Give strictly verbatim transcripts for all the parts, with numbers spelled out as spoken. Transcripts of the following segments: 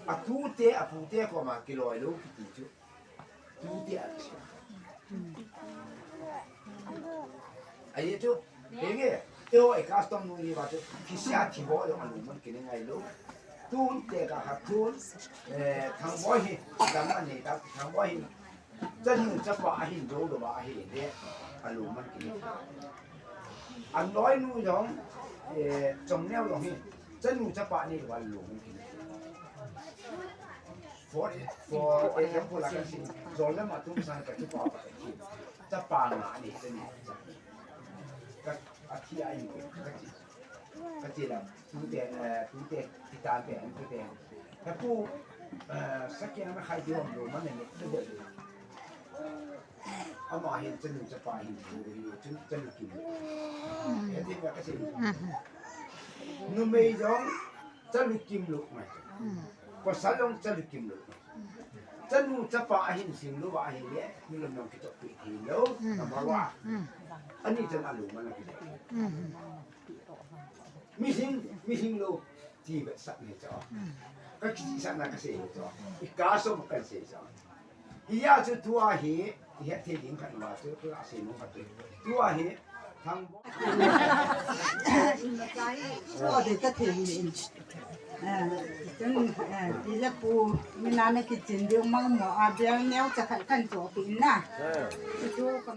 Atute, apute koma kiloi lou kiti chu. Tute a kisei. Ahi chu, henge, eiho i custom nu hi va chu, kisei a thi ho jong alungmon kit ngai lou. Tute ka ha tun, eh, Thangboi hi, dam anei ta, Thangboi hi, chanu chapa ahin jou lou va ahile, alungmon kit. Anoi nu jong, eh, Chongneo jong hi, chanu chapa anei lou va alungmon kit. For, for example, like I say, Zolam atum sang ka chu pa pa ka chi. Chapa nga ni te ni. Ka, athi a in ka chi. Ka chi la, tute, eh, tute, tita te, tute. Ka pu, eh, sakya na khai di hom lo man ni. Ama hin chanu chapa hin chu hi chu chanu kim. He ti ka ka sei. Numei jong chanu kim lou mai. Pasal jong chanu kim lou mai. Chanu chapa ahin sing lou va ahile, nulam jong kitoh pi thei lou, number one. Ani chan alungmon a kile. Mihing, mihing lou, ti vetsah ni chu. Ka kisihsahna ka sei chu. I custom ka sei chu. Hia chu tua hi, i het thei ding khat va chu, tua sei nom khat chu. Tua hi, Thangboi. Tua de ka thei ni. Eh, chun, eh, ti le pu, mi na na kitchen ding mang mo, a bel neo cha khat kan cho pi na. Chu ka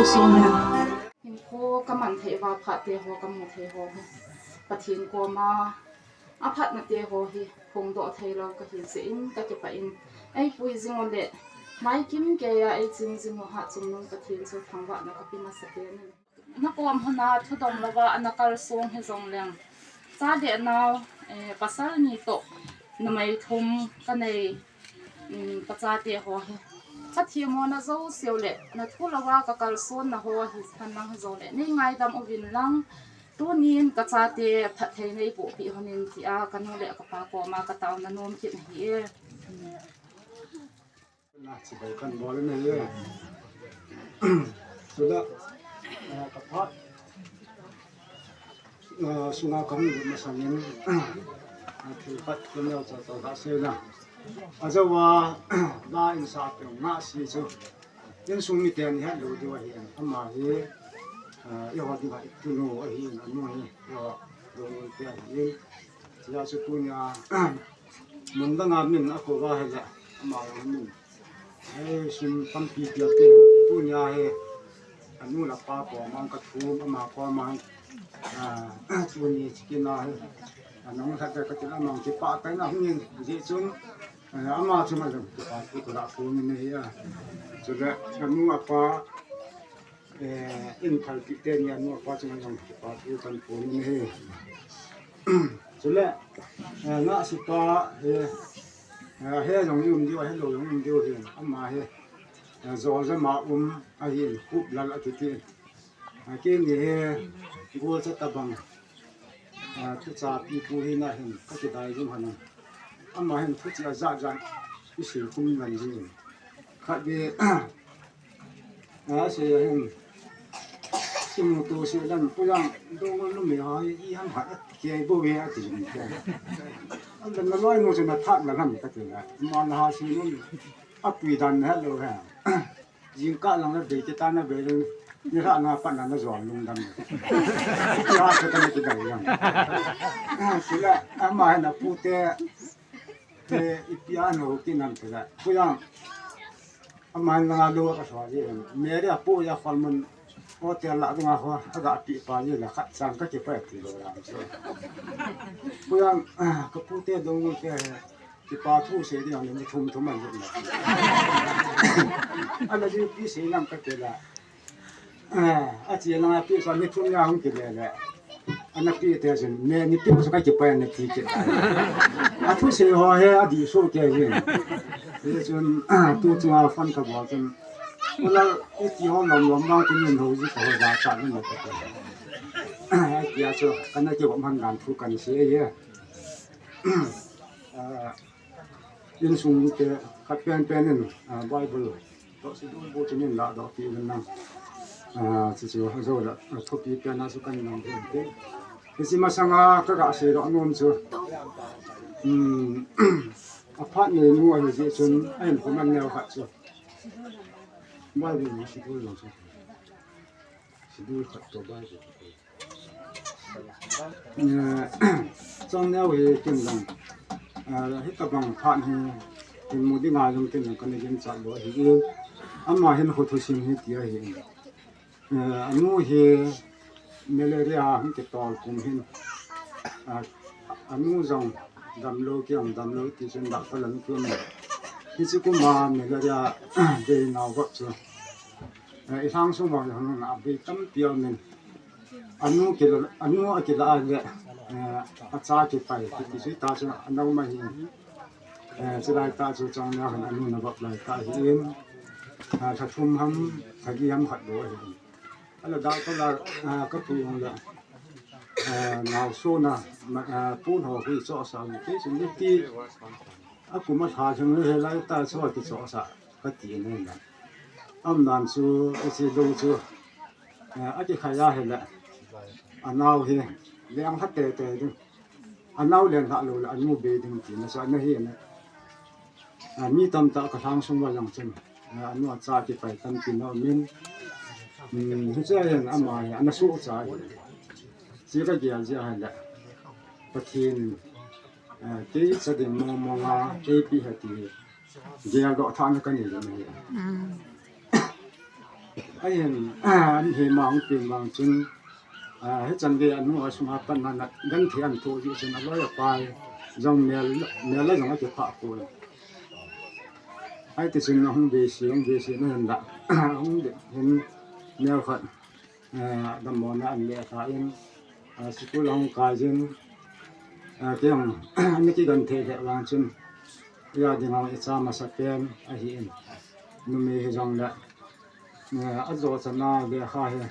Hinkho ka man thei uva phat te ho ka mu thei ho hi Pathen koma a phatna te ho hi phongdoh thei lou ka hi jeh in ka kipah in, ei pui jing u le mai kim geiya ei ching jing u Hatchungnung Pathen chu thangvahna ka pe masa pen in. Na kom hon a thudong louva ana kalsong hi jong leng, cha le nao, eh, pasal ni toh numei thum ka nei, um, ka chate ho hi. Ka themmo na jouse u le na thu louva ka kalson na ho hi, phan lang hi jong le nei ngaidam uvin lang. Tunin ka chate phatthei nei pohpeh hon in tia ka nu le ka pa koma ka taona nom kit ahi e. Na chibai kan bol na ye. Chule, eh, ka phat, eh, sunga ka hung lut masangin, eh, thil khat ka neo cha cha ka sei na. Ajeh uva, la in sa pe nga si chu. Insung miten het lou diu ahi, ama hi, eh, eiho dinga i tunu ahi, anu hi, eiho dongte ahi. Tia chu tunia, mun danga min a kou uva ahile, ama jong min. Hei, sum tampi pia pin, tunia hi, anu le apa koma ka thum, ama koma, ah, tuni chikina hi, anung lhate ka til, ama kipah tah in ahung in, hijeh chun, eh, ama chunga jong kipa thu ka lah pon in ahi a. Chule, anu apa, eh, in phalpeh teni anu apa chunga jong kipa thu kan pon in ahi. Chule, eh, ngahsipa, eh, eh, he jong i um diu, ahelou jong i um diu hin, ama hi, eh, Joljam a um ahin, Khuplal akiti. Eh, keini hi, Golcha tabang, eh, thucha pipu hina hin, ka kidai jing hon in. Ama hin thucheh ajat jat i sei khum ngal jin. Khatvei, a, sei a hin, i mu tu sei lam, Pu Jang, Doungel numei ho hi, i ham hat a kei bou ve ati jin te. An dan na loi nu chu na that na lam ka ti na. Ma na ha si nu, a pui dan na het lou he. Jingkah lang na bei, kita na bei lou, ni lhah na pat na na jol lungdam. Ka ka na kidai jang. Chule, ama hin a pute, te ipi a no ki nam te la. Pu Jang, ama hin langa lou ka so ji. Mary a pu ya khol mun hotel la dunga ho, aga pi pa ji la khat chan ka kipah ti lou lam so. Pu Jang, ah, ka pute Doungel te, kipa thu sei ding a ni thum thum an jep na. Ana ji pi sei nam ka te la. Ah, a chi langa pi sa ni thum nia hung kile le. Ana pi te jin, me ni pi sa ka kipah ana pi kit. A thu sei ho hi a di so ke jin. Hijeh chun, ah, tu chunga phone ka bol chun. Ula, i ti ho lom lom bang tu nin ho ji ka ho ja cha ni ma ka. Ah, tia chu, kana kigom han dan thu kan sei e. Ah, insung te khat pen pen in, ah, Bible toh Sidul bu chu nin ladoh peh in lang. Ah, chu chu, ajo la, ah, thupi pen a chu kan nang pen pen. Hiche masanga ka ga seidoh nom chu. Hmm, a phat neinu ahi jeh chun, a hin comment neo khat chu. Bible ni Sidul jong chu. Sidul khat toh Bible. Eh, chang neo hi ken jong, eh, hitabang phat hi, ken mu dinga jong ken jong kana ginchat lou ahi. Ama hin kho thusim hi ti ahi. Eh, anu hi malaria hung kitol kum hin, ah, anu jong damlou, kei jong damlou ti chun doctor lam kium in. Hiche kum a malaria bei nau vop chu, eh, i lhang sung vang jong a bei tampi aum in. Anu kila, anu akila a le, eh, acha kipai, kiti chu ta chu ana um ahi. Eh, chulai ta chu chang neo hin anu na vop lai ta ahi in. Ah, lha thum ham, lha li ham khat bou ahi in. Ala doctor la, ah, ka pu jong le, ah, nau sona, ma, ah, pun ho hui chohsa u, kei chu ni ti, a kum a lha jong le hilai ta chu kichohsa, ka ti nei na. Aum dan chu, hiche lou chu, eh, akikhai a hile, anao hi, leng lha tete ding. Anao leng lha lou le, anu bei ding tina chu ana hi na. Ah, mi tamtah ka lhang sung uva jong chun, ah, anu acha kipai tampi na um in. Hmm, hiche a hin ama hi, ana suhcha hi. Hiche ka gel jeh a hile, Pathen in, ah, kei cha ding mong mong a, kei pi he ti geldoh thahna ka nei jong ahi. Hmm. Ahin, an hi ma hung pin vang chun, ah, hichan gei anung a sunga pat na na gan thi an thu ji chun aloi apai jong mel, mel la jong akiphah poi. Ai ti chun ahung be si, hung be si na hin la, hung be hin mel khat, ah, dammo na an le kha in, ah, school hung kai jin, ah, kei hung, ni kigan thei le vang chun, ya ding hung icha masa pen ahi in. Numei hi jong le, eh, ajo chana lekha hi,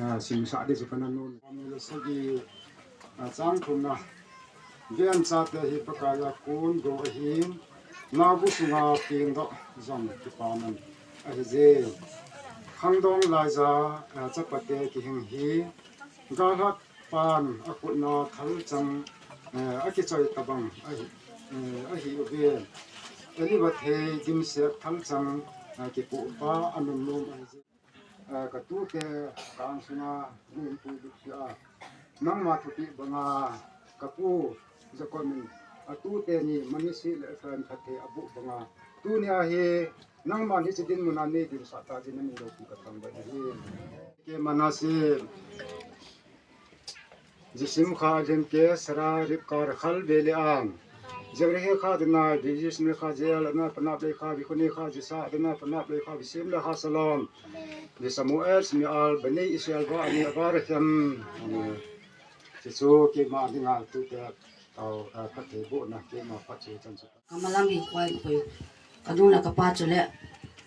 eh, simsah ding chu kana nom. Ni le sagi, eh, chang thumna. Venchate hi Pakaiya kon go ahin, naobu sunga pengdoh jong kipaman ahi jin. Khangdong laija, eh, chapate kihing hi, galhat pan akhutna thalchang, eh, akichoi tabang ahi, eh, ahi uve. Elivathei dimset thalchang, eh, kipoh pa anunnom ahi jin. Eh, katute ka-ang sunga nin pui lut pia. Nangma thupeh banga kapu Jacob in atute ni Manisi le Ephraim phatthei aboh banga, tunia hi nangman hiche dinmun a nei dinsah ta jeh in namin loupi kathangvah in ahi. Kei Manasi Jisim kha, Jen ke, Sara, Ribka, Rakhal, Bele ang. Jerihe kha, Adonai, Jismil kha, Jeel, Adonai, Panap, Lei kha, Vikhuni kha, Jisa, Adonai, Panap, Lei kha, Visim, Lekha, Salom. Jisamuel, Smial, Bani Israel, Va, Ani, Ava, Rechem. Ani. Jesu, keima dinga tute, tao, ah, phatthei bohna, keima phatthei chan chu. Kamalam hi koi koi. Kanu le kapa chule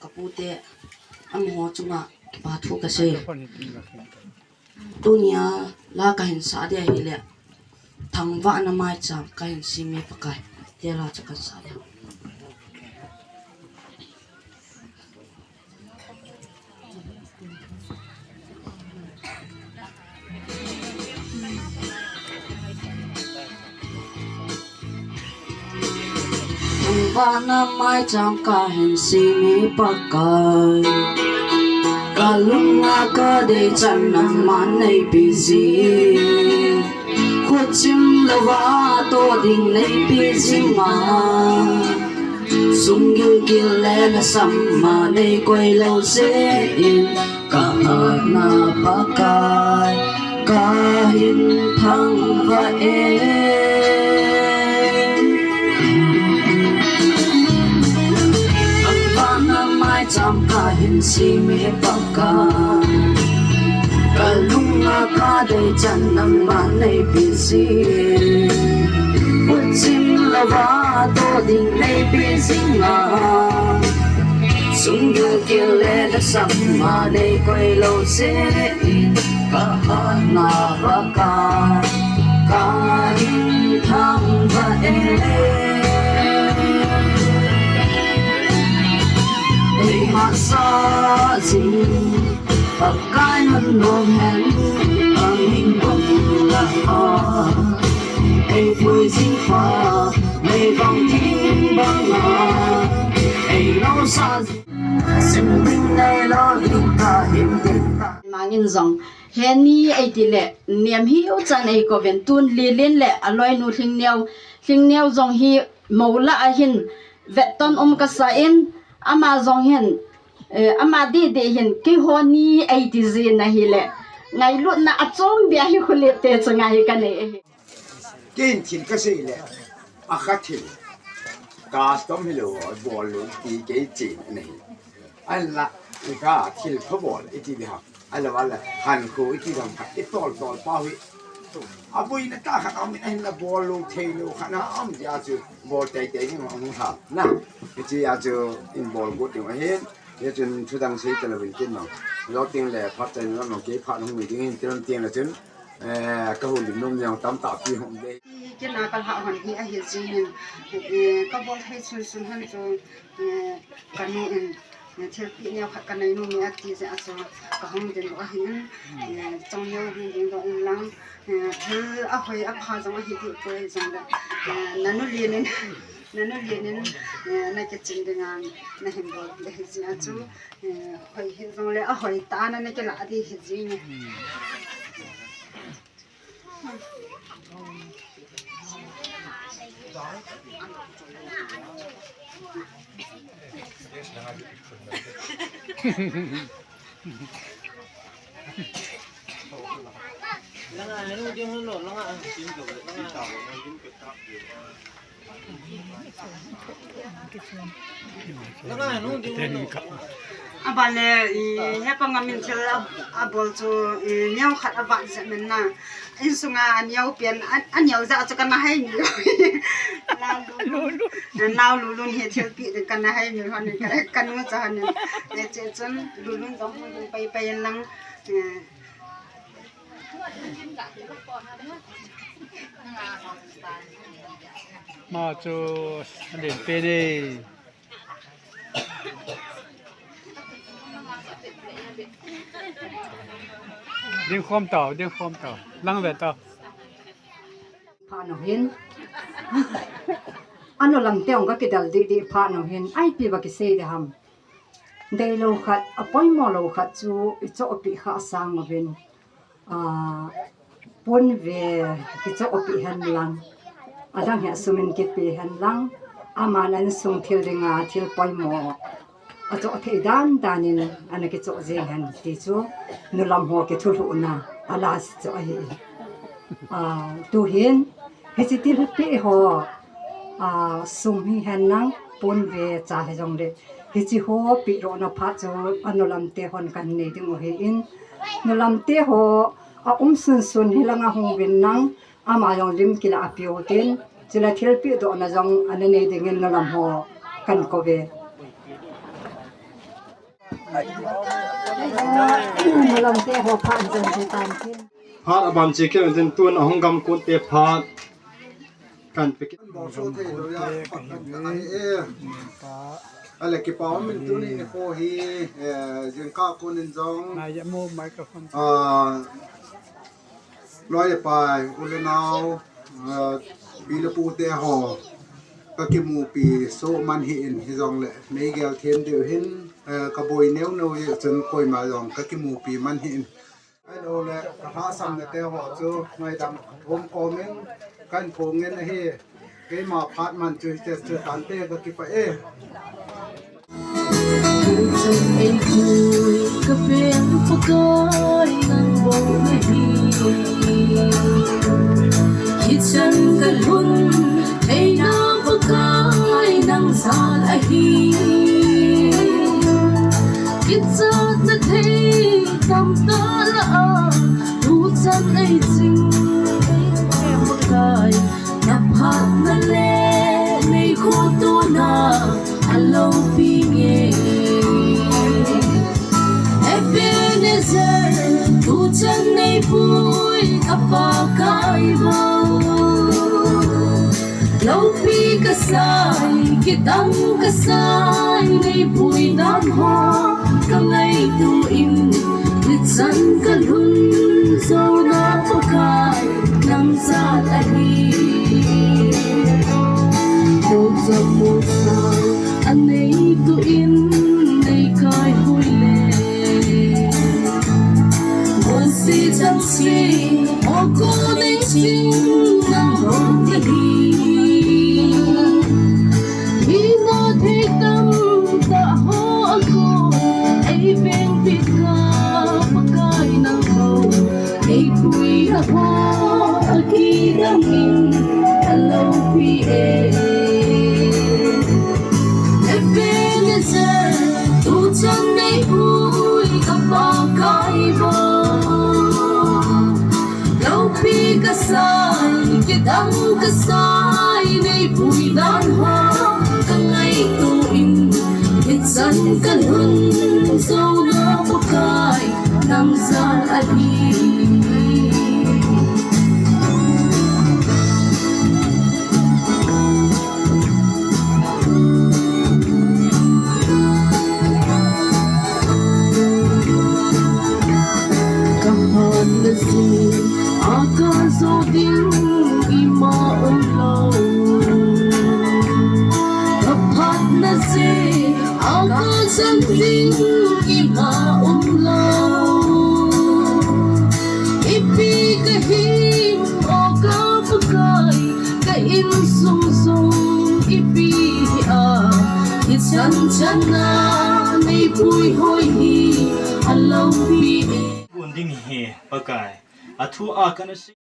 kapute amaho chunga kipa thu kasei. Tunia la kahin sah dia hile, Thangvahna Maicham kahin sem e Pakai, tia la chu kahin sah dia. Thangvahna Maicham kahin sem e Pakai, kalunga kadei chan nangman neipe jing. Khutchim louva toh ding neipe jing a, sunggil gil le lhasam a neikoi lou jeh in, kahatna Pakai kahin thangvah e. Thangvahna Maicham kahin sem e Pakai, kalunga kadei chan nangman neipe jing. Khutchim louva toh ding neipe jing a, sunggil gil le lhasam a neikoi lou jeh in, kahatna Pakai kahin thangvah e. Eihahsa jing Pakai nunnom hen, amin bang la a, eipui jing pa, meivang thim banga, eilousa jing, sim ding neilou ding kahin ding ta. Mangin jong, heni eiti le, nem hiu chan eikouvin, tun Lilin le aloinu Lhingneo, Lhingneo jong hi mou lah a hin vetton um kasa in, ama jong hin, eh, ama didi hin, keiho ni eiti jin ahile, ngailutna achom bia hi Khulip te chunga hi kanei ahi. Keiin thil kasei le, akha thil, custom hilou, bol lou ti kei chen ahi. Ahinla, ikha thil phabol iti ding ham, ahilou le hankho iti ding ham, itol tol pau hi, aboina tah khat aumin, ahinla bol lou thei lou khat na um jeh a chu bol teitei ding ahung lham na. Hichea chu in bol got ding ahin, hichun thudang sei talouvin kin jong, jou teng le phat chan in lam jong kei phat hung nei ding ahin, tilam teng le chun, eh, kahoulim nom jong tamtah pi hung um ding. Kei na kalhah hon hi ahi jingin, eh, kabol thei chun chun hon chu, eh, kanu in, eh, thilpeh neo khat kanei nom e ati jeh a chu kahung ding u ahin, eh, chang neo hung ding doh in lang, eh, thil ahoi apha jong ahi deh poi jongle, eh, nanu Lin in, nanu Lin in, eh, nakichen dinga nahin bol ding ahi jeh a chu, eh, hoi hi jongle ahoi tah a nakilah ding ahi jing e. Aban le, i, hepa ngamin thil a, abol chu, i, neo khat aban jep men na. Insunga aneo pen, a, aneo ja chu kana hai mi. Nao lulun. Nao lulun hi thilpi ding kana hai mi hon, ka, kanu cha hon. Hiche chun lulun jong hung pai pai lang. Eh, Ma chu alen pen e. Ding khom tao, ding khom tao. Lang ve tao. Pha nu hin. Anu lam te ong ka kidal di di pha nu hin. Ai pi ba kisei de ham. Deilou khat, apoimo lou khat chu ichohpeh kha asang uvin. Ah, ponve kichohpeh hen lang. Adang hi asumin kipe hen lang. Aman insung thil dinga thil poimo achoh thei dan danin ana kichoh jeng hen ti chu nulam ho kithulhuhna a last chu ahi. Ah, tuhin Hiche thilpeh ho, ah, sum hihen lang ponve cha hijongle. Hiche ho pehdohna phat chu anu lam te hon kanei ding u ahin. Nu lam te ho, aum sunsun hilanga hung uvin lang, ama jong lim kila a peh u tin. Chule thilpehdohna jong ana nei dingin nu lam ho kan kou ve. Nu lam te ho phat jong chu tan tin. Phat aban che kei tin tun ahung gamkon te phat kan pe kit. Bol so thei lou a, phat kan ka ahi e. Ale kipa um in tuni nikho hi, eh, jingkah kon in jong. Nai ya mo microphone. Ah, loi le pai, u le nao, ah, pi le pu te ho. Ka kimupi soh man hih in hijongle, meigel them diu hin, eh, ka boi neo neo jeh chun koima jong ka kimupi man hih in. Ahilou le, ka lhahsamna te ho chu ngaidam um komin, kan phongin ahi, keima phat man chu hiche chu tante ka kipah e. Tuchan eipui kapen Pakai nang bou nahi. Hichan kalhun theina Pakai nang jal ahi. Kichatna thei tamtah lah a, tuchan eiching eipui Pakai, na phatna le neikhohna aloupi nge. Ebenezer, tuchan neipui ka Pakai bou. Loupi kasai, kidang kasai, neipui dan ho kangaito in, hichan kalhun jouna Pakai nang jal ahi. Tuchan musa anei tuin neikai hoi le, Monsi chang si, oko neiching nang hong nahi. Mina thei tamtah ho ako, eibeng pika Pakai nang bou. Eipui a ho, akidang in, aloupi e. Ebenezer, tuchan neipui ka Pakai bou. Loupi kasai, kidang kasai, neipui dan ho kangaito in, hichan kalhun jouna Pakai nang jal ahi. Ka phatna jeh a ka jo ding ima umlou. Ka phatna jeh a ka chan ding ima umlou. Athu a kana sei.